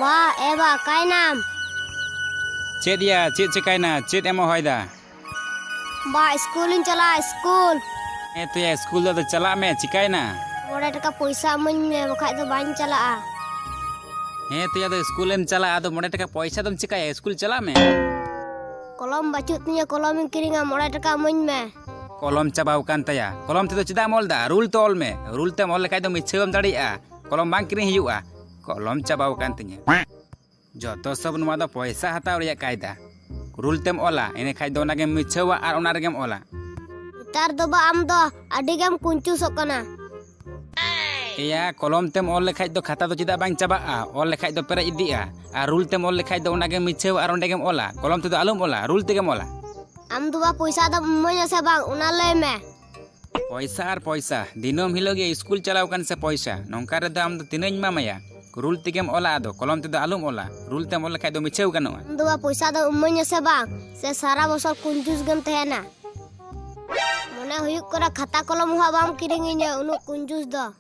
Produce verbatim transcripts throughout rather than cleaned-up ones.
ᱵᱟ, ᱮ ᱵᱟ, ᱚᱠᱟᱭᱱᱟᱢ? ᱪᱮᱫ ᱭᱟ, ᱪᱮᱫ ᱪᱤᱠᱟᱭᱱᱟ? ᱪᱮᱫ ᱮᱢ ᱦᱚᱦᱚᱭᱫᱟ? ᱵᱟ, ᱤᱥᱠᱩᱞᱤᱧ ᱪᱟᱞᱟᱜᱼᱟ, ᱤᱥᱠᱩᱞ᱾ ᱦᱮᱸ ᱛᱚᱭᱟ, ᱤᱥᱠᱩᱞ ᱫᱚ ᱟᱫᱚ ᱪᱟᱞᱟᱜ ᱢᱮ, ᱪᱤᱠᱟᱭᱱᱟ? ᱢᱚᱬᱮ ᱴᱟᱠᱟ ᱯᱚᱭᱥᱟ ᱤᱢᱟᱹᱧ ᱢᱮ, ᱵᱟᱠᱷᱟᱡ ᱫᱚ ᱵᱟᱹᱧ ᱪᱟᱞᱟᱜᱼᱟ᱾ ᱦᱮᱸ ᱛᱚᱭᱟ, ᱟᱫᱚ ᱤᱥᱠᱩᱞᱮᱢ ᱪᱟᱞᱟᱜᱼᱟ, ᱟᱫᱚ ᱢᱚᱬᱮ ᱴᱟᱠᱟ ᱯᱚᱭᱥᱟ ᱫᱚᱢ ᱪᱤᱠᱟᱭᱟ? ᱤᱥᱠᱩᱞ ᱪᱟᱞᱟᱜ ᱢᱮ᱾ ᱠᱚᱞᱚᱢ ᱵᱟᱹᱪᱩᱜ ᱛᱤᱧᱟᱹ, ᱠᱚᱞᱚᱢᱤᱧ ᱠᱤᱨᱤᱧᱟ, ᱢᱚᱬᱮ ᱴᱟᱠᱟ ᱤᱢᱟᱹᱧ ᱢᱮ᱾ ᱠᱚᱞᱚᱢ ᱪᱟᱵᱟᱣ ᱟᱠᱟᱱ ᱛᱟᱭᱟ᱾ ᱠᱚᱞᱚᱢ ᱛᱮᱫᱚ ᱪᱮᱫᱟᱜ ᱮᱢ ᱚᱞ ᱮᱫᱟ? ᱨᱩᱞ ᱛᱮ ᱚᱞ ᱢᱮ᱾ ᱨᱩᱞ ᱛᱮᱢ ᱚᱞ ᱞᱮᱠᱷᱟᱡ ᱫᱚ ᱢᱤᱪᱷᱟᱹᱣ ᱮᱢ ᱫᱟᱲᱮᱭᱟᱜᱼᱟ᱾ ᱠᱚᱞᱚᱢ ᱵᱟᱝ ᱠᱤᱨᱤᱧ ᱦᱩᱭᱩᱜᱼᱟ᱾ ᱠᱚᱞᱚᱢ ᱪᱟᱵᱟᱣ ᱟᱠᱟᱱ ᱛᱤᱧᱟᱹ᱾ ᱡᱚᱛᱚ ᱥᱚᱵ ᱱᱚᱣᱟ ᱫᱚ ᱯᱚᱭᱥᱟ ᱦᱟᱛᱟᱣ ᱨᱮᱭᱟᱜ ᱠᱟᱭᱫᱟ᱾ ᱨᱩᱞ ᱛᱮᱢ ᱚᱞᱟ, ᱤᱱᱟᱹ ᱠᱷᱟᱡ ᱫᱚ ᱚᱱᱟ ᱜᱮᱢ ᱢᱤᱪᱷᱟᱹᱣᱟ ᱟᱨ ᱚᱱᱟ ᱨᱮᱜᱮᱢ ᱚᱞᱟ᱾ ᱱᱮᱛᱟᱨ ᱫᱚ ᱵᱟ, ᱟᱢ ᱫᱚ ᱟᱹᱰᱤ ᱜᱮᱢ ᱠᱩᱧᱪᱩᱥᱚᱜ ᱠᱟᱱᱟ᱾ ᱮᱭᱟ, ᱠᱚᱞᱚᱢ ᱛᱮᱢ ᱚᱞ ᱞᱮᱠᱷᱟᱡ ᱫᱚ ᱠᱷᱟᱛᱟ ᱫᱚ ᱪᱮᱫᱟᱜ ᱵᱟᱝ ᱪᱟᱵᱟᱜᱼᱟ? ᱚᱞ ᱞᱮᱠᱷᱟᱡ ᱫᱚ ᱯᱮᱨᱮᱡ ᱤᱫᱤᱜᱼᱟ᱾ ᱟᱨ ᱨᱩᱞ ᱛᱮᱢ ᱚᱞ ᱞᱮᱠᱷᱟᱡ ᱫᱚ ᱚᱱᱟ ᱜᱮᱢ ᱢᱤᱪᱷᱟᱹᱣᱟ ᱟᱨ ᱚᱸᱰᱮ ᱜᱮᱢ ᱚᱞᱟ᱾ ᱠᱚᱞᱚᱢ ᱛᱮᱫᱚ ᱟᱞᱚᱢ ᱚᱞᱟ, ᱨᱩᱞ ᱛᱮᱜᱮᱢ ᱚᱞᱟ᱾ ᱟᱢ ᱫᱚ ᱵᱟ, ᱯᱚᱭᱥᱟ ᱫᱚᱢ ᱤᱢᱟᱹᱧᱟ ᱥᱮ ᱵᱟᱝ, ᱚᱱᱟ ᱞᱟᱹᱭ ᱢᱮ᱾ ᱯᱚᱭᱥᱟ ᱟᱨ ᱯᱚᱭᱥᱟ, ᱫᱤᱱᱟᱹᱢ ᱦᱤᱞᱳᱜ ᱜᱮ ᱤᱥᱠᱩᱞ ᱪᱟᱞᱟᱣ ᱠᱟᱱ ᱥᱮ ᱯᱚᱭᱥᱟ, ᱱᱚᱝᱠᱟ ᱨᱮᱫᱚ ᱟᱢ ᱫᱚ ᱛᱤᱱᱟᱹᱜ ᱤᱧ ᱮᱢᱟᱢᱟᱭᱟ? ᱨᱩᱞ ᱛᱮᱜᱮᱢ ᱚᱞᱟ, ᱟᱫᱚ ᱠᱚᱞᱚᱢ ᱛᱮᱫᱚ ᱟᱞᱚᱢ ᱚᱞᱟ, ᱨᱩᱞ ᱛᱮᱢ ᱚᱞ ᱞᱮᱠᱷᱟᱡ ᱫᱚ ᱢᱤᱪᱷᱟᱹᱣ ᱜᱟᱱᱚᱜᱼᱟ᱾ ᱟᱢ ᱫᱚ ᱵᱟ, ᱯᱚᱭᱥᱟ ᱫᱚ ᱤᱢᱟᱹᱧᱟ ᱥᱮ ᱵᱟᱝ, ᱥᱮ ᱥᱟᱨᱟ ᱵᱚᱥᱚᱨ ᱠᱩᱧᱡᱩᱥ ᱜᱮᱢ ᱛᱟᱦᱮᱱᱟ? ᱢᱚᱱᱮ ᱦᱩᱭᱩᱜ ᱠᱟᱱᱟ ᱠᱷᱟᱛᱟ ᱠᱚᱞᱚᱢ ᱦᱚᱸ ᱵᱟᱢ ᱠᱤᱨᱤᱧᱤᱧᱟ, ᱩᱱᱟᱹᱜ ᱠᱩᱧᱡᱩᱥ ᱫᱚ᱾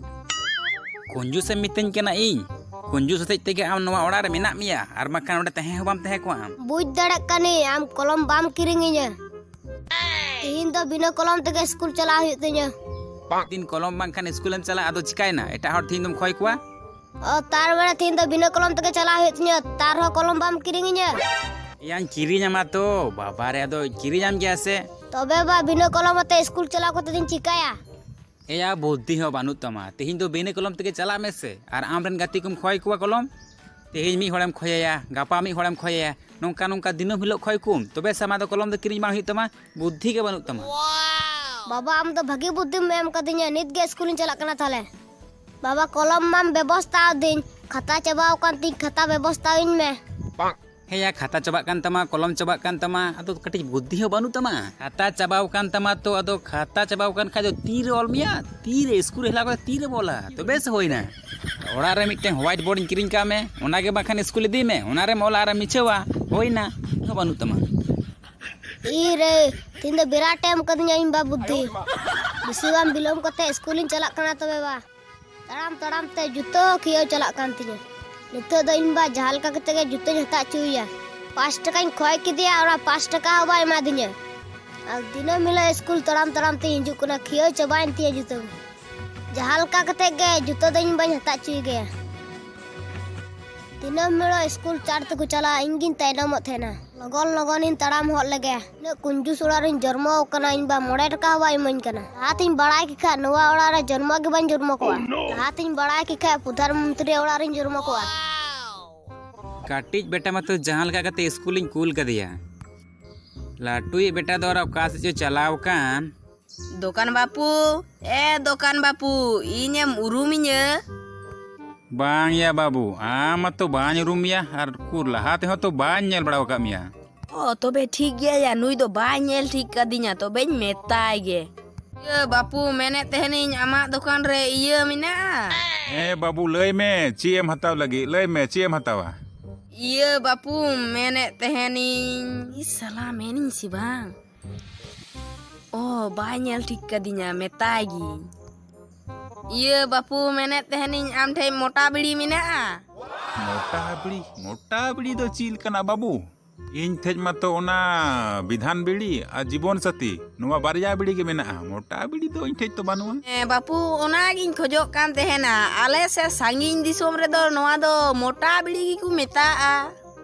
ᱠᱩᱧᱡᱩᱥ ᱮᱢ ᱢᱤᱛᱟᱹᱧ ᱠᱟᱱᱟ ᱤᱧ? ᱠᱩᱧᱡᱩᱥ ᱦᱚᱛᱮᱡ ᱛᱮᱜᱮ ᱟᱢ ᱱᱚᱣᱟ ᱚᱲᱟᱜ ᱨᱮ ᱢᱮᱱᱟᱜ ᱢᱮᱭᱟ, ᱟᱨ ᱵᱟᱝᱠᱷᱟᱱ ᱚᱸᱰᱮ ᱛᱟᱦᱮᱸ ᱦᱚᱸ ᱵᱟᱢ ᱛᱟᱦᱮᱸ ᱠᱚᱜᱼᱟ ᱟᱢ᱾ ᱵᱩᱡᱽ ᱫᱟᱲᱮᱭᱟᱜ ᱠᱟᱹᱱᱟᱹᱧ, ᱟᱢ ᱠᱚᱞᱚᱢ ᱵᱟᱢ ᱠᱤᱨᱤᱧᱤᱧᱟ᱾ ᱛᱤᱦᱤᱧ ᱫᱚ ᱵᱤᱱᱟᱹ ᱠᱚᱞᱚᱢ ᱛᱮᱜᱮ ᱤᱥᱠᱩᱞ ᱪᱟᱞᱟᱜ ᱦᱩᱭᱩᱜ ᱛᱤᱧᱟᱹ᱾ ᱫᱤᱱ ᱠᱚᱞᱚᱢ ᱵᱟᱝᱠᱷᱟᱱ ᱤᱥᱠᱩᱞᱮᱢ ᱪᱟᱞᱟᱜᱼᱟ, ᱟᱫᱚ ᱪᱤᱠᱟᱭᱱᱟ? ᱮᱴᱟᱜ ᱦᱚᱲ ᱛᱤᱦᱤᱧ ᱫᱚᱢ ᱠᱷᱚᱭ ᱠᱚᱣᱟ? ᱚ, ᱛᱟᱨ ᱢᱟᱱᱮ ᱛᱤᱦᱤᱧ ᱫᱚ ᱵᱤᱱᱟᱹ ᱠᱚᱞᱚᱢ ᱛᱮᱜᱮ ᱪᱟᱞᱟᱜ ᱦᱩᱭᱩᱜ ᱛᱤᱧᱟᱹ, ᱛᱟᱨᱦᱚᱸ ᱠᱚᱞᱚᱢ ᱵᱟᱢ ᱠᱤᱨᱤᱧᱤᱧᱟᱹ? ᱮᱭᱟᱧ ᱠᱤᱨᱤᱧᱟᱢᱟ ᱛᱚ, ᱵᱟᱵᱟ ᱨᱮ, ᱟᱫᱚ ᱠᱤᱨᱤᱧᱟᱢ ᱜᱮᱭᱟ ᱥᱮ? ᱛᱚᱵᱮ ᱵᱟ, ᱵᱤᱱᱟᱹ ᱠᱚᱞᱚᱢ ᱟᱛᱮ ᱤᱥᱠᱩᱞ ᱪᱟᱞᱟᱣ ᱠᱟᱛᱮ ᱫᱚᱧ ᱪᱤᱠᱟᱭᱟ? ᱮᱭᱟ, ᱵᱩᱫᱽᱫᱷᱤ ᱦᱚᱸ ᱵᱟᱹᱱᱩᱜ ᱛᱟᱢᱟ᱾ ᱛᱮᱦᱮᱧ ᱫᱚ ᱵᱤᱱᱟᱹ ᱠᱚᱞᱚᱢ ᱛᱮᱜᱮ ᱪᱟᱞᱟᱜ ᱢᱮᱥᱮ, ᱟᱨ ᱟᱢᱨᱮᱱ ᱜᱟᱛᱮ ᱠᱚᱢ ᱠᱷᱚᱭ ᱠᱚᱣᱟ ᱠᱚᱞᱚᱢ᱾ ᱛᱮᱦᱮᱧ ᱢᱤᱫ ᱦᱚᱲᱮᱢ ᱠᱷᱚᱭᱮᱭᱟ, ᱜᱟᱯᱟ ᱢᱤᱫ ᱦᱚᱲᱮᱢ ᱠᱷᱚᱭᱮᱭᱟ, ᱱᱚᱝᱠᱟ ᱱᱚᱝᱠᱟ ᱫᱤᱱᱟᱹᱢ ᱦᱤᱞᱳᱜ ᱠᱷᱚᱭ ᱠᱚᱢ, ᱛᱚᱵᱮ ᱥᱮ ᱟᱢᱟᱜ ᱫᱚ ᱠᱚᱞᱚᱢ ᱫᱚ ᱠᱤᱨᱤᱧ ᱵᱟᱝ ᱦᱩᱭᱩᱜ ᱛᱟᱢᱟ, ᱵᱩᱫᱽᱫᱷᱤ ᱜᱮ ᱵᱟᱹᱱᱩᱜ ᱛᱟᱢᱟ᱾ ᱵᱟᱵᱟ, ᱟᱢ ᱫᱚ ᱵᱷᱟᱜᱤ ᱵᱩᱫᱽᱫᱷᱤᱢ ᱮᱢ ᱠᱟᱫᱤᱧᱟ, ᱱᱤᱛ ᱜᱮ ᱤᱥᱠᱩᱞᱤᱧ ᱪᱟᱞᱟᱜ ᱠᱟᱱᱟ ᱛᱟᱦᱞᱮ᱾ ᱵᱟᱵᱟ, ᱠᱚᱞᱚᱢ ᱢᱟᱢ ᱵᱮᱵᱚᱥᱛᱷᱟ ᱟᱹᱫᱤᱧ, ᱠᱷᱟᱛᱟ ᱪᱟᱵᱟᱣ ᱟᱠᱟᱱ ᱛᱤᱧ, ᱠᱷᱟᱛᱟ ᱵᱮᱵᱚᱥᱛᱷᱟ ᱟᱹᱧ ᱢᱮ᱾ ᱦᱮᱸᱭᱟ, ᱠᱷᱟᱛᱟ ᱪᱟᱵᱟᱜ ᱠᱟᱱ ᱛᱟᱢᱟ, ᱠᱚᱞᱚᱢ ᱪᱟᱵᱟᱜ ᱠᱟᱱ ᱛᱟᱢᱟ, ᱟᱫᱚ ᱠᱟᱹᱴᱤᱡ ᱵᱩᱫᱽᱫᱷᱤ ᱦᱚᱸ ᱵᱟᱹᱱᱩᱜ ᱛᱟᱢᱟ? ᱠᱷᱟᱛᱟ ᱪᱟᱵᱟᱣ ᱟᱠᱟᱱ ᱛᱟᱢᱟ ᱛᱚ, ᱟᱫᱚ ᱠᱷᱟᱛᱟ ᱪᱟᱵᱟᱣ ᱟᱠᱟᱱ ᱠᱷᱟᱡ ᱫᱚ ᱛᱤᱨᱮ ᱚᱞ ᱢᱮᱭᱟ? ᱛᱤᱨᱮ ᱤᱥᱠᱩᱞ ᱨᱮ ᱦᱮᱞᱟᱣ ᱠᱟᱛᱮ ᱛᱤᱨᱮᱢ ᱚᱞᱟ? ᱛᱚᱵᱮ ᱥᱮ ᱦᱩᱭᱱᱟ᱾ ᱚᱲᱟᱜ ᱨᱮ ᱢᱤᱫᱴᱮᱱ white board ᱤᱧ ᱠᱤᱨᱤᱧ ᱠᱟᱜ ᱢᱮ, ᱚᱱᱟ ᱜᱮ ᱵᱟᱠᱷᱟᱱ ᱤᱥᱠᱩᱞ ᱤᱫᱤᱭ ᱢᱮ, ᱚᱱᱟ ᱨᱮᱢ ᱚᱞᱟ ᱟᱨᱮᱢ ᱢᱤᱪᱷᱟᱹᱣᱟ, ᱦᱩᱭᱱᱟ᱾ ᱪᱮᱫ ᱦᱚᱸ ᱵᱟᱹᱱᱩᱜ ᱛᱟᱢᱟ᱾ ᱤ ᱨᱮ, ᱛᱤᱦᱤᱧ ᱫᱚ ᱵᱤᱨᱟᱴ ᱮ ᱮᱢ ᱠᱟᱫᱤᱧᱟ ᱤᱧ ᱵᱟ ᱵᱩᱫᱽᱫᱷᱤ᱾ ᱵᱮᱥᱤ ᱵᱟᱝ ᱵᱤᱞᱚᱢ ᱠᱟᱛᱮ ᱤᱥᱠᱩᱞᱤᱧ ᱪᱟᱞᱟᱜ ᱠᱟᱱᱟ ᱛᱚᱵᱮ ᱵᱟ᱾ ᱛᱟᱲᱟᱢ ᱛᱟᱲᱟᱢ ᱛᱮ ᱡᱩᱛᱟᱹ ᱠᱷᱤᱭᱟᱹᱣ ᱪᱟᱞᱟᱜ ᱠᱟᱱ ᱛᱤᱧᱟᱹ᱾ ᱱᱤᱛᱚᱜ ᱫᱚ ᱤᱧ ᱵᱟ ᱡᱟᱦᱟᱸ ᱞᱮᱠᱟ ᱠᱟᱛᱮ ᱜᱮ ᱡᱩᱛᱟᱹᱧ ᱦᱟᱛᱟᱣ ᱦᱚᱪᱚᱭᱮᱭᱟ᱾ ᱯᱟᱸᱪ ᱴᱟᱠᱟᱧ ᱠᱷᱚᱭ ᱠᱮᱫᱮᱭᱟ, ᱚᱱᱟ ᱯᱟᱸᱪ ᱴᱟᱠᱟ ᱦᱚᱸ ᱵᱟᱭ ᱮᱢᱟ ᱫᱤᱧᱟ᱾ ᱟᱨ ᱫᱤᱱᱟᱹᱢ ᱦᱤᱞᱳᱜ ᱥᱠᱩᱞ ᱛᱟᱲᱟᱢ ᱛᱟᱲᱟᱢ ᱛᱮᱧ ᱦᱤᱡᱩᱜ ᱠᱟᱱᱟ, ᱠᱷᱤᱭᱟᱹᱣ ᱪᱟᱵᱟᱭᱮᱱ ᱛᱤᱧᱟ ᱡᱩᱛᱟᱹ᱾ ᱡᱟᱦᱟᱸ ᱞᱮᱠᱟ ᱠᱟᱛᱮ ᱜᱮ ᱡᱩᱛᱟᱹ ᱫᱚ ᱤᱧ ᱵᱟᱹᱧ ᱦᱟᱛᱟᱣ ᱦᱚᱪᱚᱭᱮ ᱜᱮᱭᱟ᱾ ᱫᱤᱱᱟᱹᱢ ᱦᱤᱞᱳᱜ ᱥᱠᱩᱞ ᱪᱟᱨ ᱛᱮᱠᱚ ᱪᱟᱞᱟᱜᱼᱟ, ᱤᱧ ᱜᱤᱧ ᱛᱟᱭᱱᱚᱢᱚᱜ ᱛᱟᱦᱮᱱᱟ᱾ ᱞᱚᱜᱚᱱ ᱞᱚᱜᱚᱱᱤᱧ ᱛᱟᱲᱟᱢ ᱦᱚᱫ ᱞᱮᱜᱮ᱾ ᱩᱱᱟᱹᱜ ᱠᱩᱧᱡᱩᱥ ᱚᱲᱟᱜ ᱨᱤᱧ ᱡᱚᱱᱢᱚ ᱟᱠᱟᱱᱟ, ᱤᱧ ᱵᱟ ᱢᱚᱬᱮ ᱴᱟᱠᱟ ᱦᱚᱸ ᱵᱟᱭ ᱤᱢᱟᱹᱧ ᱠᱟᱱᱟ᱾ ᱞᱟᱦᱟᱛᱤᱧ ᱵᱟᱲᱟᱭ ᱠᱮ ᱠᱷᱟᱡ ᱱᱚᱣᱟ ᱚᱲᱟᱜ ᱨᱮ ᱡᱚᱱᱢᱚ ᱜᱮ ᱵᱟᱹᱧ ᱡᱚᱱᱢᱚ ᱠᱚᱜᱼᱟ᱾ ᱞᱟᱦᱟᱛᱤᱧ ᱵᱟᱲᱟᱭ ᱠᱮ ᱠᱷᱟᱡ ᱯᱨᱚᱫᱷᱟᱱ ᱢᱚᱱᱛᱨᱤ ᱚᱲᱟᱜ ᱨᱤᱧ ᱡᱚᱱᱢᱚ ᱠᱚᱜᱼᱟ᱾ ᱠᱟᱹᱴᱤᱡ ᱵᱮᱴᱟ ᱢᱟᱛᱚ ᱡᱟᱦᱟᱸ ᱞᱮᱠᱟ ᱠᱟᱛᱮ ᱥᱠᱩᱞᱤᱧ ᱠᱩᱞ ᱠᱟᱫᱮᱭᱟ᱾ ᱞᱟᱹᱴᱩᱭᱤᱡ ᱵᱮᱴᱟ ᱫᱚ ᱟᱨ ᱚᱠᱟ ᱥᱮᱫ ᱪᱚ ᱪᱟᱞᱟᱣ ᱟᱠᱟᱱ᱾ ᱫᱚᱠᱟᱱ ᱵᱟᱹᱯᱩ, ᱮ ᱫᱚᱠᱟᱱ ᱵᱟᱹᱯᱩ, ᱤᱧᱮᱢ ᱩᱨᱩᱢᱤᱧᱟᱹ? ᱵᱟᱝ ᱭᱟ ᱵᱟᱹᱵᱩ, ᱟᱢ ᱢᱟᱛᱚ ᱵᱟᱹᱧ ᱩᱨᱩᱢ ᱢᱮᱭᱟ, ᱟᱨ ᱩᱠᱩᱨ ᱞᱟᱦᱟ ᱛᱮᱦᱚᱸ ᱛᱚ ᱵᱟᱹᱧ ᱧᱮᱞ ᱵᱟᱲᱟ ᱟᱠᱟᱫ ᱢᱮᱭᱟ᱾ ᱚ, ᱛᱚᱵᱮ ᱴᱷᱤᱠ ᱜᱮᱭᱟ ᱭᱟ, ᱱᱩᱭ ᱫᱚ ᱵᱟᱭ ᱧᱮᱞ ᱴᱷᱤᱠ ᱠᱟᱫᱤᱧᱟ, ᱛᱚᱵᱮᱧ ᱢᱮᱛᱟᱭ ᱜᱮ᱾ ᱤᱭᱟᱹ ᱵᱟᱹᱯᱩ, ᱢᱮᱱᱮᱫ ᱛᱟᱦᱮᱱᱤᱧ ᱟᱢᱟᱜ ᱫᱚᱠᱟᱱ ᱨᱮ ᱤᱭᱟᱹ ᱢᱮᱱᱟᱜᱼᱟ? ᱦᱮᱸ ᱵᱟᱹᱵᱩ, ᱞᱟᱹᱭ ᱢᱮ, ᱪᱮᱫ ᱮᱢ ᱦᱟᱛᱟᱣ ᱞᱟᱹᱜᱤᱫ? ᱞᱟᱹᱭ ᱢᱮ, ᱪᱮᱫ ᱮᱢ ᱦᱟᱛᱟᱣᱟ? ᱤᱭᱟᱹ ᱵᱟᱹᱯᱩ, ᱢᱮᱱᱮᱫ ᱛᱟᱦᱮᱱᱤᱧ, ᱤᱥ ᱥᱟᱞᱟ, ᱢᱮᱱᱤᱧ ᱥᱮ ᱵᱟᱝ? ᱚ, ᱵᱟᱭ ᱧᱮᱞ ᱴᱷᱤᱠ ᱠᱟᱫᱤᱧᱟ, ᱢᱮᱛᱟᱭ ᱜᱤᱧ᱾ ᱤᱭᱟᱹ ᱵᱟᱹᱯᱩ, ᱢᱮᱱᱮᱫ ᱛᱟᱦᱮᱱᱤᱧ ᱟᱢ ᱴᱷᱮᱡ ᱢᱚᱴᱟ ᱵᱤᱲᱤ ᱢᱮᱱᱟᱜᱼᱟ? ᱢᱚᱴᱟ ᱵᱤᱲᱤ? ᱢᱚᱴᱟ ᱵᱤᱲᱤ ᱫᱚ ᱪᱮᱫ ᱞᱮᱠᱟᱱᱟᱜ ᱵᱟᱹᱵᱩ? ᱤᱧ ᱴᱷᱮᱡ ᱢᱟᱛᱚ ᱚᱱᱟ ᱵᱤᱫᱷᱟᱱ ᱵᱤᱲᱤ ᱟᱨ ᱡᱤᱵᱚᱱ ᱥᱟᱛᱷᱤ, ᱱᱚᱣᱟ ᱵᱟᱨᱭᱟ ᱵᱤᱲᱤ ᱜᱮ ᱢᱮᱱᱟᱜᱼᱟ, ᱢᱚᱴᱟ ᱵᱤᱲᱤ ᱫᱚ ᱤᱧ ᱴᱷᱮᱡ ᱛᱚ ᱵᱟᱹᱱᱩᱜᱼᱟ᱾ ᱦᱮᱸ ᱵᱟᱹᱯᱩ, ᱚᱱᱟᱜᱤᱧ ᱠᱷᱚᱡᱚᱜ ᱠᱟᱱ ᱛᱟᱦᱮᱱᱟ᱾ ᱟᱞᱮ ᱥᱮᱫ ᱥᱟᱺᱜᱤᱧ ᱫᱤᱥᱚᱢ ᱨᱮᱫᱚ ᱱᱚᱣᱟ ᱫᱚ ᱢᱚᱴᱟ ᱵᱤᱲᱤ ᱜᱮᱠᱚ ᱢᱮᱛᱟᱜᱼᱟ᱾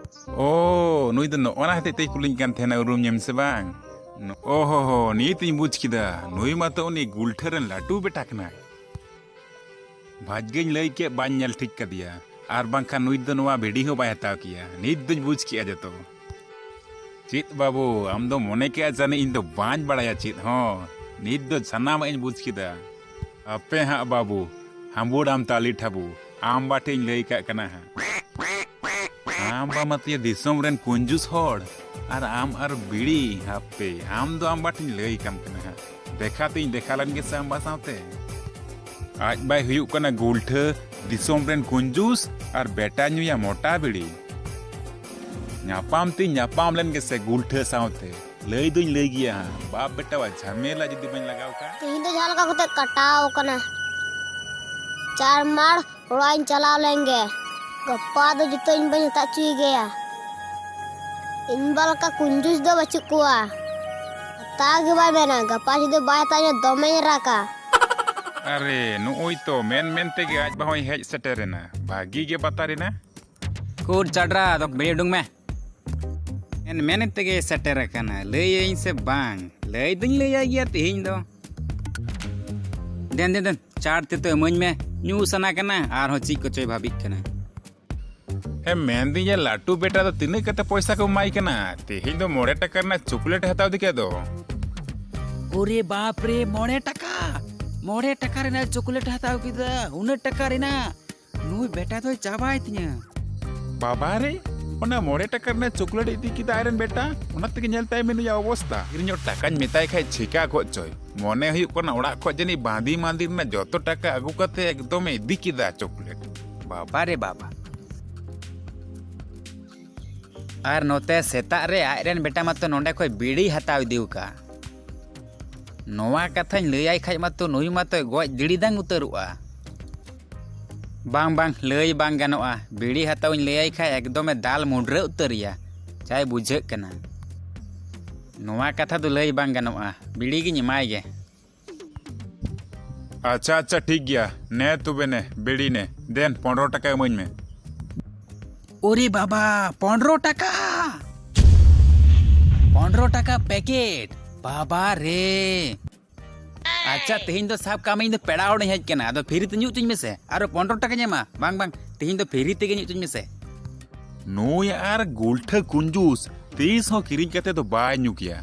ᱳ, ᱱᱩᱭ ᱫᱚ ᱱᱚᱜᱼᱚ ᱱᱟ ᱦᱚᱛᱮᱡ ᱛᱮᱭ ᱠᱩᱞᱤᱧ ᱠᱟᱱ ᱛᱟᱦᱮᱱᱟ, ᱩᱨᱩᱢ ᱧᱟᱢ ᱥᱮ ᱵᱟᱝ? ᱱᱚ-, ᱳ ᱦᱳ ᱦᱳ, ᱱᱤᱛ ᱤᱧ ᱵᱩᱡᱽ ᱠᱮᱫᱟ, ᱱᱩᱭ ᱢᱟᱛᱚ ᱩᱱᱤ ᱜᱩᱞᱴᱷᱟᱹ ᱨᱮᱱ ᱞᱟᱹᱴᱩ ᱵᱮᱴᱟ ᱠᱟᱱᱟᱭ᱾ ᱵᱷᱟᱜᱽᱭᱟᱹᱧ ᱞᱟᱹᱭ ᱠᱮᱫ, ᱵᱟᱹᱧ ᱧᱮᱞ ᱴᱷᱤᱠ ᱠᱟᱫᱮᱭᱟ, ᱟᱨ ᱵᱟᱝᱠᱷᱟᱱ ᱱᱩᱭ ᱫᱚ ᱱᱚᱣᱟ ᱵᱤᱲᱤ ᱦᱚᱸ ᱵᱟᱭ ᱦᱟᱛᱟᱣ ᱠᱮᱭᱟ᱾ ᱱᱤᱛ ᱫᱚᱧ ᱵᱩᱡᱽ ᱠᱮᱫᱼᱟ ᱡᱚᱛᱚ᱾ ᱪᱮᱫ ᱵᱟᱹᱵᱩ, ᱟᱢ ᱫᱚ ᱢᱚᱱᱮ ᱠᱮᱫᱼᱟ ᱡᱟᱹᱱᱤᱡ ᱤᱧ ᱫᱚ ᱵᱟᱹᱧ ᱵᱟᱲᱟᱭᱟ ᱪᱮᱫ ᱦᱚᱸ᱾ ᱱᱤᱛ ᱫᱚ ᱥᱟᱱᱟᱢᱟᱜ ᱤᱧ ᱵᱩᱡᱽ ᱠᱮᱫᱟ᱾ ᱟᱯᱮ ᱦᱟᱸᱜ ᱵᱟᱹᱵᱩ, ᱦᱟᱸᱵᱩᱲ ᱟᱢ ᱛᱟᱞᱤ ᱴᱷᱟᱵᱩ, ᱟᱢ ᱵᱟ ᱴᱷᱮᱡ ᱤᱧ ᱞᱟᱹᱭ ᱠᱟᱜ ᱠᱟᱱᱟ ᱦᱟᱸᱜ᱾ ᱟᱢ ᱵᱟ ᱢᱟᱛᱚᱭᱟ ᱫᱤᱥᱚᱢ ᱨᱮᱱ ᱠᱩᱧᱡᱩᱥ ᱦᱚᱲ, ᱟᱨ ᱟᱢ ᱟᱨ ᱵᱤᱲᱤ, ᱦᱟᱯᱮ, ᱟᱢ ᱫᱚ ᱟᱢ ᱵᱟ ᱴᱷᱮᱡ ᱤᱧ ᱞᱟᱹᱭ ᱠᱟᱢ ᱠᱟᱱᱟ ᱦᱟᱸᱜ᱾ ᱫᱮᱠᱷᱟ ᱛᱤᱧ ᱫᱮᱠᱷᱟ ᱞᱮᱱ ᱜᱮᱥᱮ ᱟᱢ ᱵᱟ ᱥᱟᱶᱛᱮ᱾ ᱟᱡ ᱵᱟᱭ ᱦᱩᱭᱩᱜ ᱠᱟᱱᱟ ᱜᱩᱞᱴᱷᱟᱹ, ᱫᱤᱥᱚᱢ ᱨᱮᱱ ᱠᱩᱧᱡᱩᱥ, ᱟᱨ ᱵᱮᱴᱟ ᱧᱩᱭᱟ ᱢᱚᱴᱟ ᱵᱤᱲᱤ᱾ ᱧᱟᱯᱟᱢ ᱛᱤᱧ ᱧᱟᱯᱟᱢ ᱞᱮᱱ ᱜᱮᱥᱮ ᱜᱩᱞᱴᱷᱟᱹ ᱥᱟᱶᱛᱮ, ᱞᱟᱹᱭ ᱫᱩᱧ ᱞᱟᱹᱭ ᱜᱮᱭᱟ ᱦᱟᱸᱜ, ᱵᱟᱯ ᱵᱮᱴᱟᱣᱟᱜ ᱡᱷᱟᱢᱮᱞᱟ ᱡᱩᱫᱤ ᱵᱟᱹᱧ ᱞᱟᱜᱟᱣ ᱠᱟᱜ᱾ ᱛᱮᱦᱮᱧ ᱫᱚ ᱡᱟᱦᱟᱸ ᱞᱮᱠᱟ ᱠᱟᱛᱮ ᱠᱟᱴᱟᱣ ᱠᱟᱱᱟ᱾ ᱪᱟᱨ ᱢᱟᱲ ᱚᱲᱟᱜ ᱤᱧ ᱪᱟᱞᱟᱣ ᱞᱮᱱ ᱜᱮ᱾ ᱜᱟᱯᱟ ᱫᱚ ᱡᱚᱛᱚ ᱤᱧ ᱵᱟᱹᱧ ᱦᱟᱛᱟᱣ ᱦᱚᱪᱚᱭ ᱜᱮᱭᱟ᱾ ᱤᱧ ᱵᱟ ᱞᱮᱠᱟ ᱠᱩᱧᱡᱩᱥ ᱫᱚ ᱵᱟᱹᱪᱩᱜ ᱠᱚᱣᱟ᱾ ᱦᱟᱛᱟᱣ ᱜᱮ ᱵᱟᱭ ᱢᱮᱱᱟ, ᱜᱟᱯᱟ ᱡᱩᱫᱤ ᱵᱟᱭ ᱦᱟᱛᱟᱣ ᱤᱧᱟ ᱫᱚᱢᱮᱧ ᱨᱟᱜᱟ᱾ ᱟᱨᱮ, ᱱᱩᱜᱼᱩᱭ ᱛᱚ ᱢᱮᱱ ᱢᱮᱱ ᱛᱮᱜᱮ ᱟᱡ ᱵᱟ ᱦᱚᱸᱭ ᱦᱮᱡ ᱥᱮᱴᱮᱨᱮᱱᱟ᱾ ᱵᱷᱟᱹᱜᱤ ᱜᱮ ᱵᱟᱛᱟᱨᱮᱱᱟ᱾ ᱠᱩᱨ ᱪᱟᱰᱨᱟ, ᱫᱚ ᱵᱮᱲᱤ ᱩᱰᱩᱝ ᱢᱮ᱾ ᱢᱮᱱ ᱢᱮᱱ ᱛᱮᱜᱮ ᱥᱮᱴᱮᱨ ᱟᱠᱟᱱᱟ᱾ ᱞᱟᱹᱭᱟᱹᱧ ᱥᱮ ᱵᱟᱝ? ᱞᱟᱹᱭ ᱫᱩᱧ ᱞᱟᱹᱭᱟᱭ ᱜᱮᱭᱟ ᱛᱤᱦᱤᱧ ᱫᱚ᱾ ᱫᱮᱱ, ᱫᱮᱱ, ᱫᱮᱱ, ᱪᱟᱴ ᱛᱮᱛᱚ ᱤᱢᱟᱹᱧ ᱢᱮ᱾ ᱧᱩ ᱥᱟᱱᱟ ᱠᱟᱱᱟ, ᱟᱨᱦᱚᱸ ᱪᱮᱫ ᱠᱚᱪᱚᱭ ᱵᱷᱟᱵᱤᱜ ᱠᱟᱱᱟ᱾ ᱦᱮᱸ, ᱢᱮᱱᱫᱤᱧ ᱞᱟᱹᱴᱩ ᱵᱮᱴᱟ ᱫᱚ ᱛᱤᱱᱟᱹᱜ ᱠᱟᱛᱮ ᱯᱚᱭᱥᱟ ᱠᱚ ᱮᱢᱟᱭ ᱠᱟᱱᱟ? ᱛᱮᱦᱮᱧ ᱫᱚ ᱢᱚᱬᱮ ᱴᱟᱠᱟ ᱨᱮᱱᱟᱜ ᱪᱚᱠᱞᱮᱴ ᱦᱟᱛᱟᱣ ᱤᱫᱤ ᱠᱮᱫ ᱫᱚ᱾ ᱚᱨᱮ ᱵᱟᱯ ᱨᱮ, ᱢᱚᱬᱮ ᱴᱟᱠᱟ! ᱢᱚᱬᱮ ᱴᱟᱠᱟ ᱨᱮᱱᱟᱜ ᱪᱚᱠᱞᱮᱴ ᱦᱟᱛᱟᱣ ᱠᱮᱫᱟ, ᱩᱱᱟᱹᱜ ᱴᱟᱠᱟ ᱨᱮᱱᱟᱜ? ᱱᱩᱭ ᱵᱮᱴᱟ ᱫᱚᱭ ᱪᱟᱵᱟᱭ ᱛᱤᱧᱟᱹ᱾ ᱵᱟᱵᱟ ᱨᱮ, ᱚᱱᱟ ᱢᱚᱬᱮ ᱴᱟᱠᱟ ᱨᱮᱱᱟᱜ ᱪᱚᱠᱞᱮᱴ ᱤᱫᱤ ᱠᱮᱫᱟ ᱟᱡᱨᱮᱱ ᱵᱮᱴᱟ, ᱚᱱᱟ ᱛᱮᱜᱮ ᱧᱮᱞ ᱛᱟᱭ ᱢᱮ ᱱᱩᱭᱟᱜ ᱚᱵᱚᱥᱛᱟ᱾ ᱤᱧᱟᱜ ᱴᱟᱠᱟᱧ ᱢᱮᱛᱟᱭ ᱠᱷᱟᱡ ᱪᱷᱤᱠᱟ ᱜᱚᱫ ᱪᱚᱭ᱾ ᱢᱚᱱᱮ ᱦᱩᱭᱩᱜ ᱠᱟᱱᱟ ᱚᱲᱟᱜ ᱠᱷᱚᱡ ᱡᱟᱹᱱᱤᱡ ᱵᱟᱸᱫᱤ ᱢᱟᱸᱫᱤ ᱨᱮᱱᱟᱜ ᱡᱚᱛᱚ ᱴᱟᱠᱟ ᱟᱹᱜᱩ ᱠᱟᱛᱮ ᱮᱠᱫᱚᱢᱮ ᱤᱫᱤ ᱠᱮᱫᱟ ᱪᱚᱠᱞᱮᱴ᱾ ᱵᱟᱵᱟ ᱨᱮ ᱵᱟᱵᱟ᱾ ᱟᱨ ᱱᱚᱛᱮ ᱥᱮᱛᱟᱜ ᱨᱮ ᱟᱡᱨᱮᱱ ᱵᱮᱴᱟ ᱢᱟᱛᱚ ᱱᱚᱸᱰᱮ ᱠᱷᱚᱡ ᱵᱤᱲᱤ ᱦᱟᱛᱟᱣ ᱤᱫᱤ ᱟᱠᱟᱫ᱾ ᱱᱚᱣᱟ ᱠᱟᱛᱷᱟᱧ ᱞᱟᱹᱭᱟᱭ ᱠᱷᱟᱡ ᱢᱟᱛᱚ ᱱᱩᱭ ᱢᱟᱛᱚᱭ ᱜᱚᱡ ᱫᱤᱲᱤᱫᱟᱝ ᱩᱛᱟᱹᱨᱚᱜᱼᱟ᱾ ᱵᱟᱝ, ᱵᱟᱝ, ᱞᱟᱹᱭ ᱵᱟᱝ ᱜᱟᱱᱚᱜᱼᱟ᱾ ᱵᱤᱲᱤ ᱦᱟᱛᱟᱣᱤᱧ ᱞᱟᱹᱭᱟᱭ ᱠᱷᱟᱡ ᱮᱠᱫᱚᱢᱮ ᱫᱟᱞ ᱢᱩᱰᱨᱟᱹ ᱩᱛᱟᱹᱨᱤᱭᱟ᱾ ᱪᱟᱭ ᱵᱩᱡᱷᱟᱹᱜ ᱠᱟᱱᱟ᱾ ᱱᱚᱣᱟ ᱠᱟᱛᱷᱟ ᱫᱚ ᱞᱟᱹᱭ ᱵᱟᱝ ᱜᱟᱱᱚᱜᱼᱟ᱾ ᱵᱤᱲᱤ ᱜᱤᱧ ᱮᱢᱟᱭ ᱜᱮ᱾ ᱟᱪᱪᱷᱟ, ᱟᱪᱪᱷᱟ, ᱴᱷᱤᱠ ᱜᱮᱭᱟ᱾ ᱱᱮ ᱛᱚᱵᱮ ᱱᱮ, ᱵᱤᱲᱤ ᱱᱮ᱾ ᱫᱮᱱ, ᱯᱚᱱᱨᱚ ᱴᱟᱠᱟ ᱤᱢᱟᱹᱧ ᱢᱮ᱾ ᱚᱨᱮ ᱵᱟᱵᱟ, ᱯᱚᱱᱨᱚ ᱴᱟᱠᱟ! ᱯᱚᱱᱨᱚ ᱴᱟᱠᱟ ᱯᱮᱠᱮᱴ! ᱵᱟᱵᱟ ᱨᱮ! ᱟᱪᱪᱷᱟ, ᱛᱮᱦᱮᱧ ᱫᱚ ᱥᱟᱵ ᱠᱟᱜ ᱢᱮ, ᱤᱧ ᱫᱚ ᱯᱮᱲᱟ ᱦᱚᱲᱤᱧ ᱦᱮᱡ ᱠᱟᱱᱟ, ᱟᱫᱚ ᱯᱷᱤᱨᱤ ᱛᱮ ᱧᱩ ᱦᱚᱪᱚᱧ ᱢᱮᱥᱮ᱾ ᱟᱨᱚ ᱯᱚᱱᱨᱚ ᱴᱟᱠᱟᱧ ᱮᱢᱟ᱾ ᱵᱟᱝ, ᱵᱟᱝ, ᱛᱮᱦᱮᱧ ᱫᱚ ᱯᱷᱤᱨᱤ ᱛᱮᱜᱮ ᱧᱩ ᱦᱚᱪᱚᱧ ᱢᱮᱥᱮ᱾ ᱱᱩᱭ ᱟᱨ ᱜᱩᱞᱴᱷᱟᱹ ᱠᱩᱧᱡᱩᱥ ᱛᱤᱥ ᱦᱚᱸ ᱠᱤᱨᱤᱧ ᱠᱟᱛᱮ ᱫᱚ ᱵᱟᱭ ᱧᱩ ᱠᱮᱭᱟ᱾